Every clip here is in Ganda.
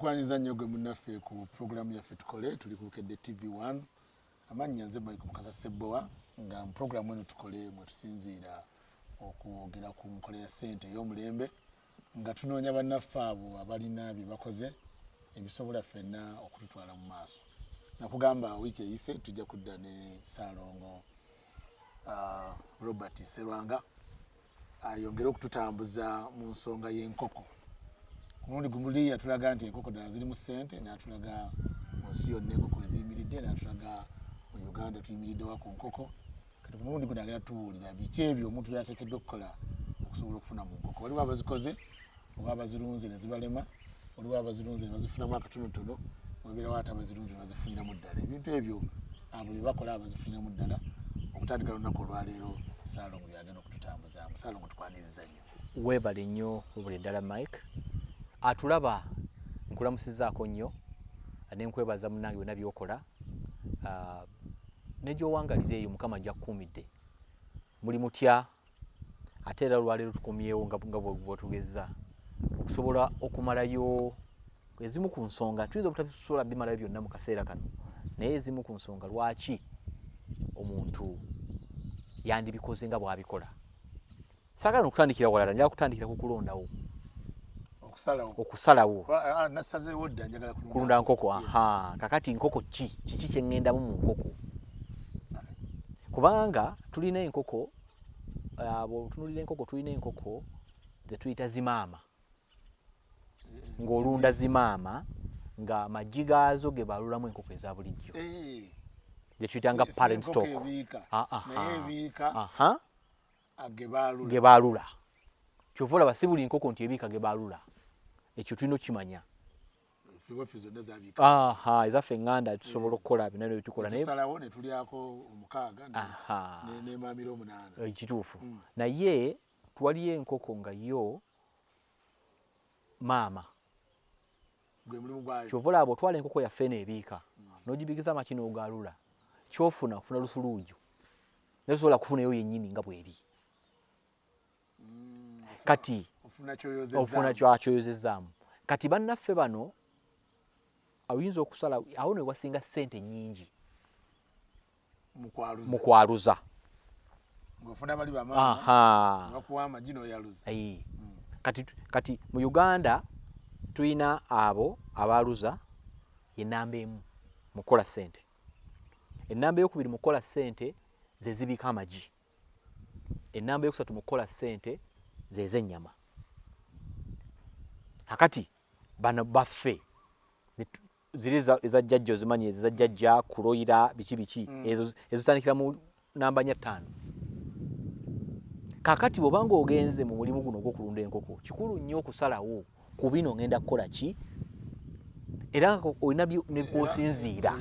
Tukwaniriza nnyo gwe munnaffe ku pulogulaamu yaffe Tukole. Tuli ku Bukedde TV 1. Amannya nze Michael Mukasa Ssebbowa, nga mu pulogulaamu eno Tukole mwe tusinziira okwogera ku nkola ya ssente ey'omulembe, nga tunoonya bannaffe abo abalina bye bakoze ebisobola ffenna okututwala mu maaso. Nakugamba wiiki eyise tujja kudda ne Ssaalongo Robert Sserwanga ayongere okututambuza mu nsonga y'enkoko. Ku mulundi gumuli yatulaga nti enkoko ddala zirimu ssente, n'atulaga mu nsi yonna enkoko eziyimiridde, n'atulaga mu Uganda tuyimiriddewa ku nkoko. Kati ku mulundi guno agenda tubuulira biki ebyo omuntu byateekeddwa okukola okusobola okufuna mu nkoko. Waliwo abazikoze oba abazirunze ne zibalema, waliwo abazirunze ne bazifunamu akatonotono, wabeerawo ate abazirunze ne bazifuniramu ddala. Ebintu ebyo abo bye bakola abazifuniramu ddala. Okutandika lunaku olwaleero, Ssaalongo byagenda okututambuzaamu. Ssaalongo, tukwaniriza nnyo. Weebale nnyo, webale ddala Mike. Atulaba, nkulamusizaako nnyo ne nkwebaza munnange byonna by'okola ne gy'owangalira eyo. Mukama ajja kukuumidde. Muli mutya? Ate era olwaleero tukomyewo nga bwetugezza okusobola okumalayo ezimu ku nsonga. Tuyinza obutasobola bimalayo byonna mu kaseera kano, naye ezimu ku nsonga lwaki omuntu yandibikoze nga bw'abikola. Saagala nokutandikira walala, njagala kutandikira ku kulondawo. Okusalawo. Nasazeewo dda, njagala kulunda nkoko. Aha, kakati nkoko ki? Kiki kyeŋŋendamu mu nkoko? Kubanga tulina enkoko, bw'otunuulira enkoko, tulina enkoko ze tuyita zimaama, ng'olunda zimaama nga amagi gaazo ge balulamu enkoko eza bulijjo gye tuyita nga parent stock ge baalula. Kyova olaba si buli nkoko nti ebiika ge baalula. Ekyo tulina okukimanya. Aha, ezaffe eŋŋanda tusobola okukola byonna byetukola, naye tusalawo ne tulyako omukaaga nemamira omunaana. Kituufu, naye twaliyo enkoko nga yo maama. Gwe mulimu gwayo. Kyova olaba otwala enkoko yaffe eno ebiika n'ogibikiza amaki n'ogaalula, kyofuna ofuna lusuluuju, naye tosobola kufunayo yennyini nga bweri. Kati ofuna kyakyoyozezaamu. Kati bannaffe bano oyinza okusala awo ne wasinga ssente nnyingi mu kwaluza. Ng'ofuna bali bamaama bakuwa amagi n'oyaluza. Kati mu Uganda tulina abo abaaluza, yenamba emu mu kukola ssente. Ennamba eyokubiri mu kukola ssente ze zibiika amagi. Ennamba eyokusatu mu kukola ssente ze z'ennyama. Kakati bano baffe ziri eza jjajja, ozimanyi ezo eza jjajja, kuloyira biki biki, ezo ezitandikira mu namba 4, 5. Kakati bw'obanga ogenze mu mulimu guno ogw'okulunda enkoko, kikulu nnyo okusalawo ku bino: ngenda kukola ki? Era olina nekwosinziira.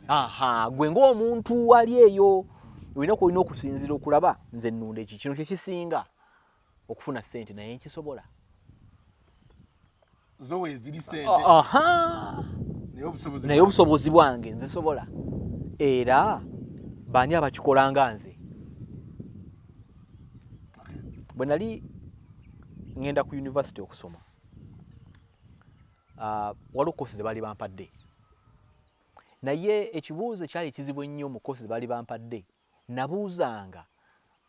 Aha, gwe ng'omuntu ali eyo olina kwolina okusinziira okulaba nze nnunda eki, kino kyekisinga okufuna ssente, naye nkisobola? Zo weeziri sente. Aha. Naye obusobozi naye obusobozi bwange nzisobola? Era baani abakikola nga nze? Bwe nali ŋŋenda ku university okusoma, waliwo course ze baali bampadde, naye ekibuuzo ekyali ekizibu ennyo mu course ze baali bampadde, nabuuzanga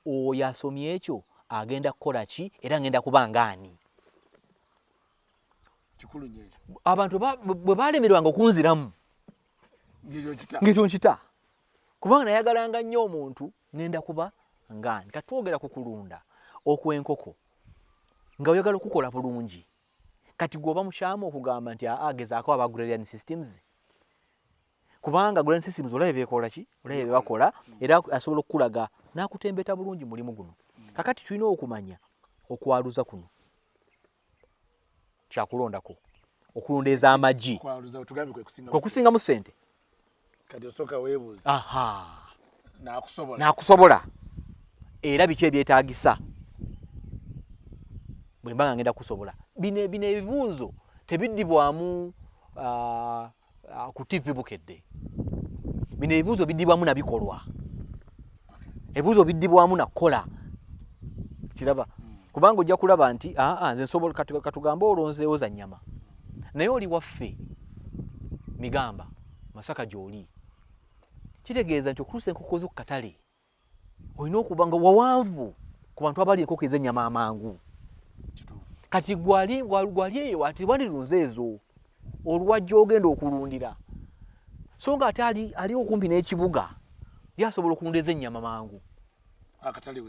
oyo asomye ekyo agenda kukola ki, era ngenda kuba ngaani? Kikulu nnyo ekyo. Abantu bwe balemerwanga okunziramu, ngekyo kita ngekyo nkita, kubanga nayagalanga nnyo omuntu ngenda kuba ngaani. Katwogera ku kulunda okw'enkoko nga oyagala okukola bulungi, kati gweoba mukyamu okugamba nti aa, gezaako aba agrarian systems, kubanga agrarian systems olabe bekola ki, olabe bebakola, era asobola okukulaga n'akutembeta bulungi mulimu guno. Kakati tulina okumanya okwaluza kuno kyakulondako, okulunda ez'amagi kwaluza tugambye kwe kusinga kwe kusingamu ssente. Kati osooka weebuuza nakusobola? Nakusobola, era biki ebyetaagisa bwe mba nga ngenda kusobola bino? Bino ebibuuzo tebiddibwamu ku TV Bukedde. Bino ebibuuzo biddibwamu na bikolwa, ebibuuzo biddibwamu nakukola kiraba, kubanga ojja kulaba nti aa, nze nsobola. Katugambe olonzeewo za nnyama, Naye oli waffe Migamba, Masaka gy'oli, kitegeeza nti okutuusa enkoko zo ku katale olina okuba nga wawanvu ku bantu abali enkoko ez'ennyama amangu. Kati gwali gwali eyo ati wandirunze ezo olwajja ogenda okulundira, so nga ate ali okumpi n'ekibuga ye asobola okulunda ez'ennyama mangu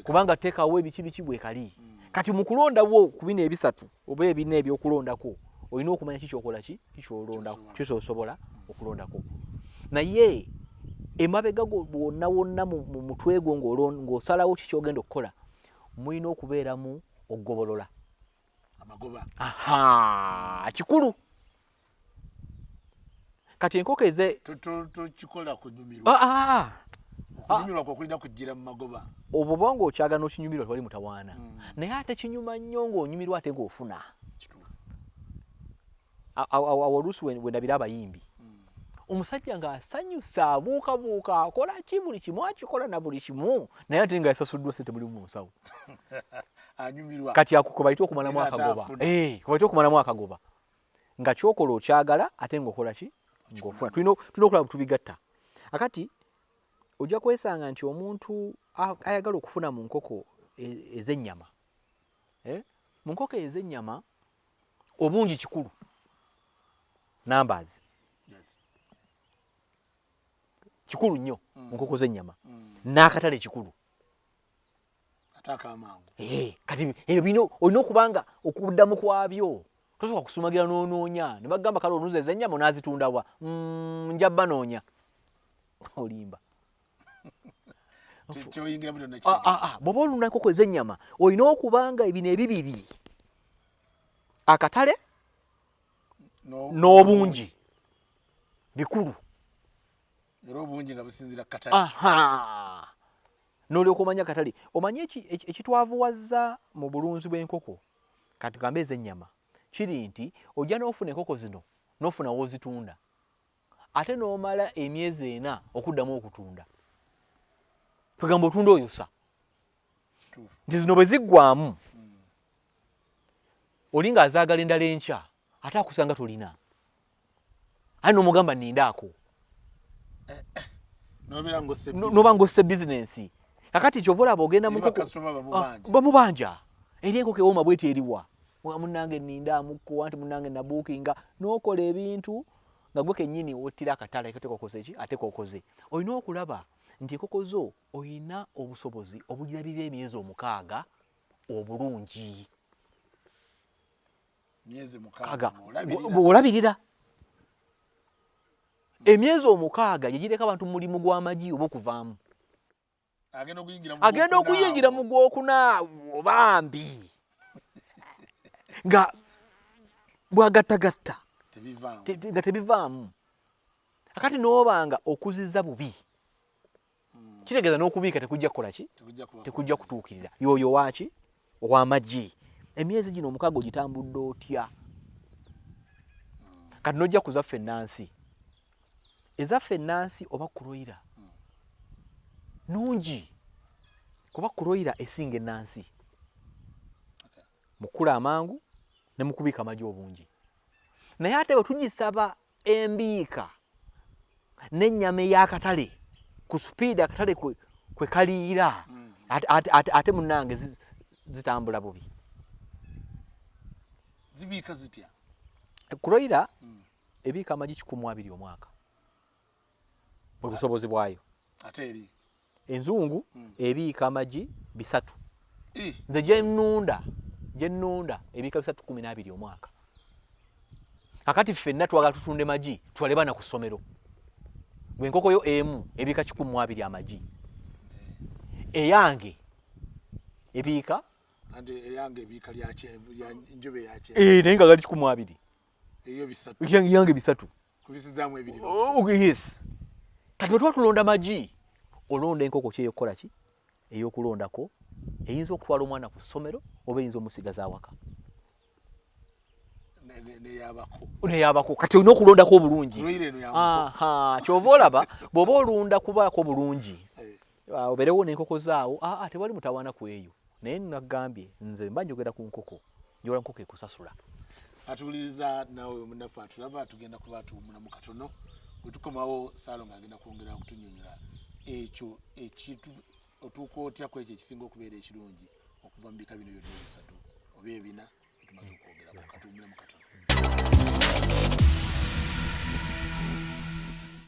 kubanga teekawo ebiki biki bwekali. Kati mu kulondawo ku bino ebisatu oba ebina ebyokulondako olina okumanya kikyokola ki kikyolondako kikyosobola okulondako. Naye emabega wonna wonna mu mutwe gwo ng'osalawo kikyogenda okukola, mulina okubeeramu okugobolola amagoba. Aha, kikulu. Kati enkoko eze tokikola kunyumirwa. Okunyumirwa kwo kulina kujjira mu magoba. Obwo oba ng'okyagala n'okinyumirwa tewali mutawaana. Naye ate kinyuma nnyo ng'onyumirwa ate ng'ofuna. Awo oluusi we ndabira abayimbi. Omusajja ng'asanyusa, abuukabuuka, akola ki, buli kimu akikola na buli kimu, naye ate nga yasasuddwa ssente mulimu mu nsawo. Anyumirwa. Kati ako kwe bayita okumalamu akagoba. Kwe bayita okumalamu akagoba. Nga ky'okola okyagala ate ng'okola ki? Ng'ofuna. Tulina okulaba tubigatta. Akati ojja kwesanga nti omuntu ayagala okufuna mu nkoko ez'ennyama. Mu nkoko ez'ennyama obungi kikulu. Numbers. Yes. Kikulu nnyo mu nkoko z'ennyama. N'akatale kikulu. Ate ak'amangu. Kati ebyo bino olina okuba nga okuddamu kwabyo tosooka kusumagira n'onoonya ne bagamba kale olunze ez'ennyama onaazitunda wa? Nja banoonya. Olimba. Kyoyingiramu kyonna Bw'oba olunda enkoko ez'ennyama olina okuba nga ebino ebibiri, akatale n'obungi bikulu. Era obungi nga businziira ku katale. Aha. N'olyoka omanya akatale. Omanye ekitwavuwazza mu bulunzi bw'enkoko, kati tugambe ez'ennyama, kiri nti ojja n'ofuna enkoko zino n'ofuna w'ozitunda, ate n'omala emyezi 4 okuddamu okutunda. Tugamba otunda oyosa. Nti zino bwe ziggwamu, oli ng'azaagala endala enkya, ate akusanga tolina. Aye n'omugamba nnindaako. N'oba ng'osse bizinensi. Kakati ky'ova olaba ogenda mu nkoko, bamubanja. Eri enkoko ewooma bw'eti eriwa. Munnange nnindaamuko, anti munnange nabuukinga. N'okola ebintu nga gwe kennyini ottira akatale ate k'okoze ki? Ate k'okoze. Olina okulaba nti enkoko zo olina obusobozi obugirabirira emyezi 6 obulungi. Myezi 6 ng'olabirira. Emyezi 6 gye gireka abantu mu mulimu gw'amagi oba okuvaamu. Agenda okuyingira mu gwokuna obambi nga bwagattagatta nga tebivaamu. Akati n'obanga okuzizza bubi, kitegeeza n'okubiika tekujja kukola ki? Tekujja kutuukirira. Y'oyo waaki? Ow'amagi. Emyezi gino 6 ogitambudde otya? Kati n'ojja ku zaffe ennansi. Ezaffe ennansi oba kuloyira nungi, kuba kuloyira esinga ennansi mu kkula amangu ne mu kubiika amagi obungi. Naye ate bwe tugisaba embiika n'ennyama ey'akatale ku supiidi akatale kwe kaliira, ate munnange zitambula bubi. Zibiika zitya? Kuloyira ebiika amagi 120 omwaka bwe busobozi bwayo. Ate eri enzungu ebiika amagi 300. Nze gye nnunda ebiika 312 omwaka. Kakati ffenna twagala tutunde magi tutwale baana ku ssomero. Gwe enkoko yo emu ebiika 120 amagi. Eyange ebiika Ante eyange ebiika lya kyenvu, lya njobe ya kyenvu. Naye nga gali 120. Eyo 300. Eyange 300. Kubisizaamu ebiri. Oh, yes. Kati bwe tuba tulonda magi, olonda enkoko ki ey'okukola ki? Ey'okulondako, eyinza okutwala omwana ku ssomero oba eyinza omusigaza awaka. Neyabako. Kati olina okulondako obulungi. Ky'ova olaba bw'oba olunda kubaako bulungi, obeerewo n'enkoko zaawo, tewali mutawaana ku eyo. Naye nagambye nze mba njogera ku nkoko, njogera nkoko ekusasula. Atuwuliriza naawe munnaffe atulaba, tugenda kuba tuwumulamu katono. Bwe tukomawo, Saalongo agenda kwongera okutunyonyola ekyo ekintu otuuka otya ku ekyo ekisinga okubeera ekirungi okuva mu bika bino byonna ebisatu oba ebina byetumaze okwogerako. Katuwumulemu katono.